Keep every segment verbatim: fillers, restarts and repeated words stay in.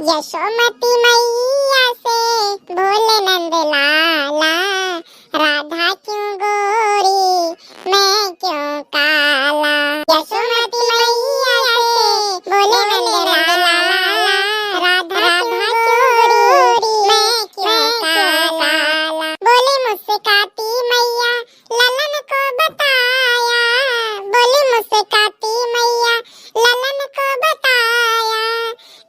यशोमती मैया से बोले नंद लाला, राधा क्यों गोरी, मैं क्यों काला। यशोमती मैया से बोले नंद लाला, राधा क्यों गोरी, मैं क्यों काला। बोली मुस्काती मैया, ललन को बताया, बोली मुस्काती मैया, ललन को बताया।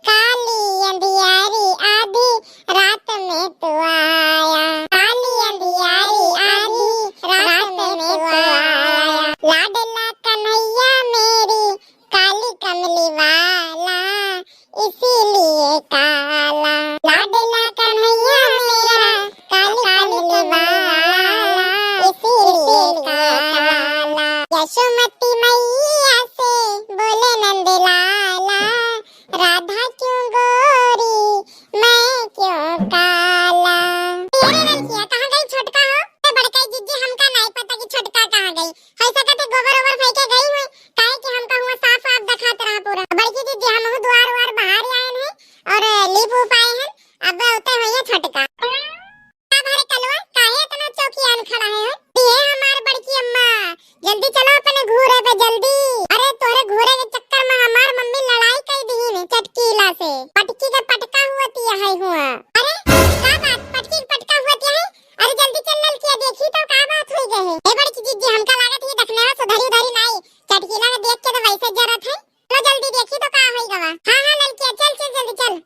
काली अंधियारी आधी रात में तू आया, काली अंधियारी आधी रात में तू आया। लाडला कन्हैया मेरी काली कमली वाला, इसीलिए काला। लाडला कन्हैया मेरा काली कमली वाला, इसीलिए काला। यशोमती मैया से बोले नंद लाला, राधा क्यों गोरी, मैं क्यों काला। अरे ललकिया, कहाँ गई छोटका हो? ए बड़का जिज्जी, हमका नाई पता कि छोटका कहाँ गई। है सकत है गोबर ओबर फेंके गई हुई, काहे कि हमका हुआ साफ साफ देखात रहा पूरा। बड़की जिज्जी, हमहू दुआर उआर बहार आएन है और लीप उप आए हैं, अब उते हुई है छोटका। का भरे कलवा, काहे इतना चौकियान खड़ा है हो? ये हमार बड़की अम्मा, जल्दी चलो अपने घूरे पे, जल्दी। अरे तोरे घूरे के चक्कर में हमार मम्मी लड़ाई कर दी है चटकीला से, पटकी के पटका हुआ तिया है हुआ। अरे का बात, पटकी के पटका हुआ तिया है? अरे जल्दी चल ललकिया, देखी तो का बात होई गए है। ए बड़की जिज्जी, हमका लागत है दखनेवा सुधरी उधरी नाई, चटकीला के देख के तो वैसे जरत है। चलो जल्दी देखी तो का होई गवा। हाँ हाँ ललकिया, चल चल जल्दी चल।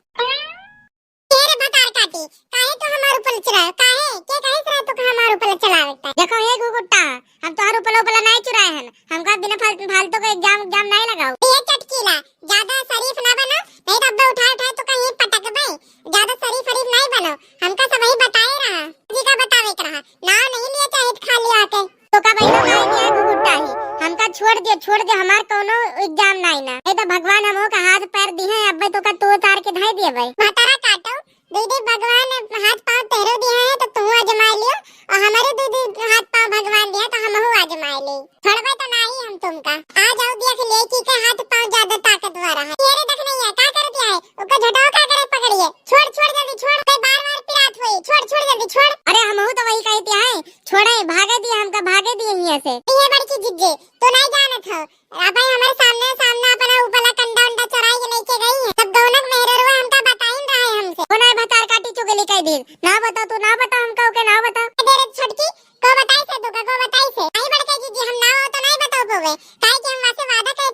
ए रे भतार काटी, काहे तू हमार ऊपर चढ़ाए? काहे? के कहे से तू हमार ऊपर चढ़ावे का? देखो हे घुघुट्टा, हम तोहर ऊपर ऊपर नाई चुराए हन। हमका बिना फाल-, फालतू का इल्जाम, इल्जाम नाई लगाओ। ए चटकीला, ज्यादा शरीफ ना बनो, नहीं तो अब्बे उठाए उठाए तो कहीं पटक बे। ज्यादा शरीफ फरीफ नाई बनो, हमका सब ही बताए रहा। जी का बतावे के रहा, नाव नहीं लिया चाहे खा लिया आके। तो का बहिना माई के आँख घुट्टा है, हमका छोड़ दे, छोड़ दे, हमार कौनो इल्जाम नाई ना। नहीं तो भगवान हमहू का हाथ पैर दिहे, अब्बे तो का तू उतार के धाई दिए भाई। भतारा काटो, दीदी भगवान हाथ पाँव तेरो दिए हैं तो तू आजमा लियो, और हमारे दीदी हाथ पाँव भगवान दिया तो हमहू आजमा ली। छोड़बे तो नाही हम तुमका। आ जाओ देख ले की के हाथ पाँव ज्यादा ताकतवर है। ये रे देख नहीं है, का कर दिया है? ओका झटाओ का करे पकड़िए। छोड़, छोड़ जल्दी छोड़। ते बार बार पिरात हुई। छोड़, छोड़ जल्दी छोड़। अरे हमहू तो वही कहते हैं, छोड़े, भागे दिए हमका, भागे दिए हियाँ से। ये बड़की जिज्जे, तो नहीं जानत हो। अब भाई हमारे सामने, सामने अपना ऊपरला कंडा उंडा चुराई के लेके गई है। सब गौनक मेहररुआ हमका बताइन रहा है हमसे। कौन है भतार काटी चुगली कह दी? ना बता तू, ना बता हमका, ओके ना बता। अरे रे छोटकी, को बताई से तू का, को बताई से? आई बड़के जिज्जी, हम ना हो तो नहीं बताओ पोवे। काहे कि हम वासे वादा के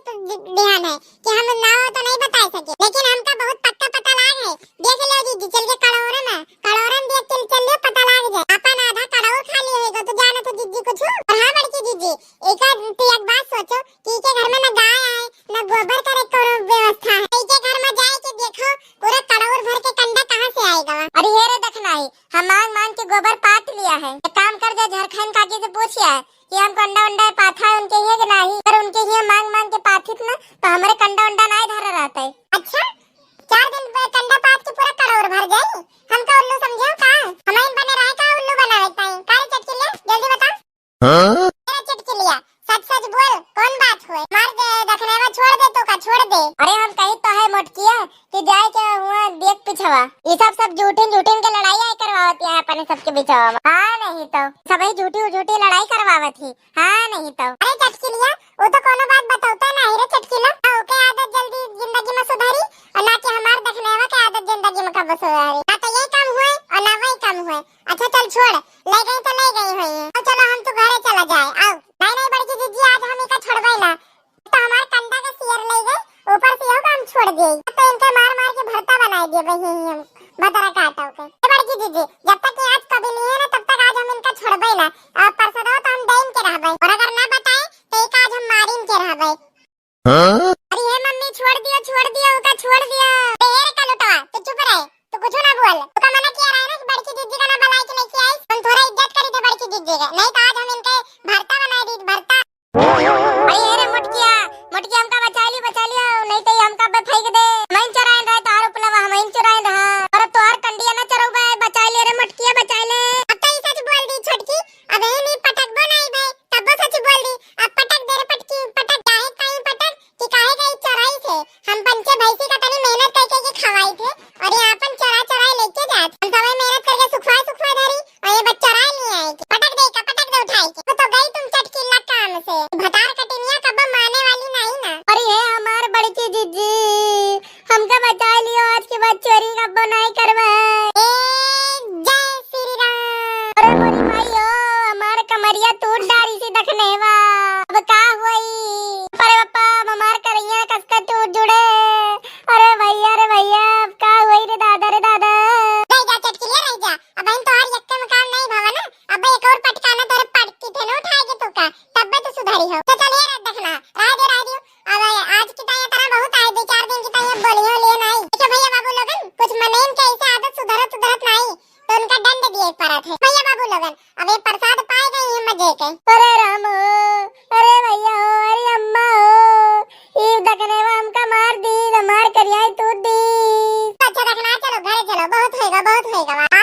ध्यान है कि हम ना हो तो नहीं बताई सके। लेकिन हमका बहुत पक्का पता लाग है। देख लो जिज्जी, चल के कड़ोरे में, कड़ोरे में देख के चल लियो, पता लाग जाए। अपन आधा कड़ोर खाली होएगा तो जाना तो जिज्जी कुछ। और हाँ बड़की जिज्जी, एक, तू एक बात सोचो कि के घर में ना गाय आए, ना गोबर करे कोनो व्यवस्था है। के घर में जाए के देखो, पूरा कड़ोर भर के कंडा कहाँ से आएगा? अरे ये रे दखनाही, हम मांग मांग के गोबर पाथ लिया है। एक काम कर जा, झरखाइन काकी से पूछिया कि हम कंडा उंडा पाथा है उनके हियाँ के नाही, अगर उनके हियाँ मांग मांग के पाथित ना तो हमारे कंडा उंडा नाही धरा रहता है। अच्छा, चार दिन पे कंडा पाथ के पूरा कड़ोर भर जाई? हमका उल्लू समझे हो का? हमारे बने रहे का उल्लू बनावे ताई? का रे चटकिलिया, जल्दी बता। हाँ? अरे चटकिलिया, सच सच बोल, कौन बात हुए? मार दे, दखनेवा छोड़ दे तो का, छोड़ दे। अरे हम कही तो है मोटकिया कि जाए के हुआ देख पिछवा। ये सब, सब झूठिन, झूठिन के लड़ाई आए करवावत है अपने सबके बिचवा में। हाँ नहीं तो, सब ही झूठी, झूठी लड़ाई करवावत ही। हाँ नहीं तो। अरे चटकिलिया, वो तो कोनो बात बतौते नहीं रे चटकिला। हाँ, ओके आदत जल्दी जिंदगी में सुधारी और ना कि हमार दखनेवा के आदत जिंदगी में कब सुधारी। ना तो ये काम हुए और ना वही काम हुए। अच्छा चल छोड़, ले गई तो ले गई हुई है। तो चलो हम तो घरे चला जाए। आओ। नहीं नहीं बड़की जिज्जी, आज हम इका छोड़बे ना। तो हमार कंडा के सियर ले गई, ऊपर से यहू का हम छोड़ दिए। तो इनके मार मार के भरता बनाए दिए वही हम भदरा काटो के। ए बड़की जिज्जी, जब तक ये आज कभी नहीं है ना तब तक आज हम इनका छोड़बे ना। और परसदवा तो हम देन के रहबे। और अगर ना बताए तो एक आज हम मारिन के रहबे। हाँ? अरे हे मम्मी, छोड़ दियो, छोड़ दियो, ओका छोड़ दियो। ए, ए रे कलुटवा, तू चुप रहे, तू कुछ ना बोल। तू का मना किया रहा है ना कि बड़की जिज्जी का ना बुलाई के लेके आई? हम थोड़ा इज्जत करी थे बड़की जिज्जी का, नहीं तो आज हम इनके भरता बनाए दी, भरता। अरे ए रे मोटकिया, मोटकिया हमका बचा लियो, बचा लियो, नहीं तो ये हमका बे फेंक दे। हम इन चुराइन रहे तोहार उपलवा, हम इन चुराइन रहा। अरे तोहार कंडिया ना चरऊ बे, बचा ले रे मोटकिया, बचा ले। अब तो ये सच बोल दी छोटकी, अब यही नहीं पटकबो नहीं बे। तब्बो सच बोल दी, अब पटक दे रे पटकी, पटक, काहे काई पटक, कि काहे गई चोराई से? हम पंचे भैंसी का तनी मेहनत करके के खवाई थे, और नहीं, इनके ऐसे आदत सुधरत सुधरत नहीं, तो उनका दंड दिए परत है। भैया बाबू लोगन, अब ये प्रसाद पाए गए हैं मजे के। अरे राम हो, अरे भैया हो, अरे अम्मा हो, ई दखनेवा हमका मार दी, हमार करिया तूर दी। अच्छा दखना, चलो घरे चलो, बहुत होएगा, बहुत होएगा।